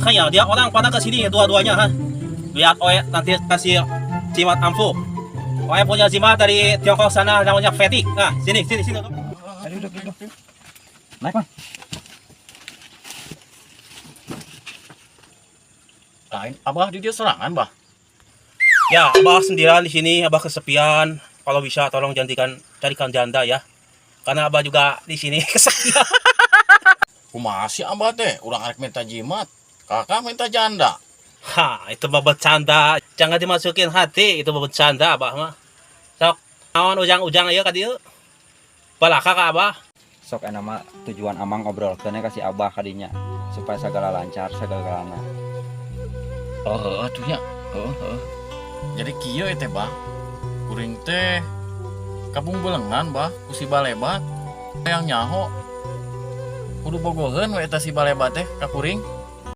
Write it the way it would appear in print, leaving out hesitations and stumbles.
Kayak dia orang pada ke sini dua-duanya ha. Lihat Oe nanti kasih jimat ampuh. Oe punya jimat dari Tiongkok sana namanya Fetik. Nah, sini sini sini. Ayo duduk, duduk. Naik, Mang. Lain abah di dia sorangan, Bah. Ya, Abah sendirian di sini, Abah kesepian. Kalau bisa tolong jantikan carikan janda ya. Karena Abah juga di sini kesepian. Kumaha sih abah teh, urang arek minta jimat. Kakak minta janda. Ha, itu mah bercanda. Jangan dimasukin hati, itu mah bercanda Abah mah. Sok, naon ujang-ujang ieu ka dieu? Balaka ka Abah. Sok enak mah tujuan Amang ngobrolkeun ka si Abah kadinya supaya segala lancar segalana. Oh, heeh tuh nya. Heeh, heeh. Jadi kieu teh, Bah. Kuring teh kabungbelengan, Bah, ku si Balebat. Yang nyaho kudu bogoheun we eta si Balebat teh ka kuring.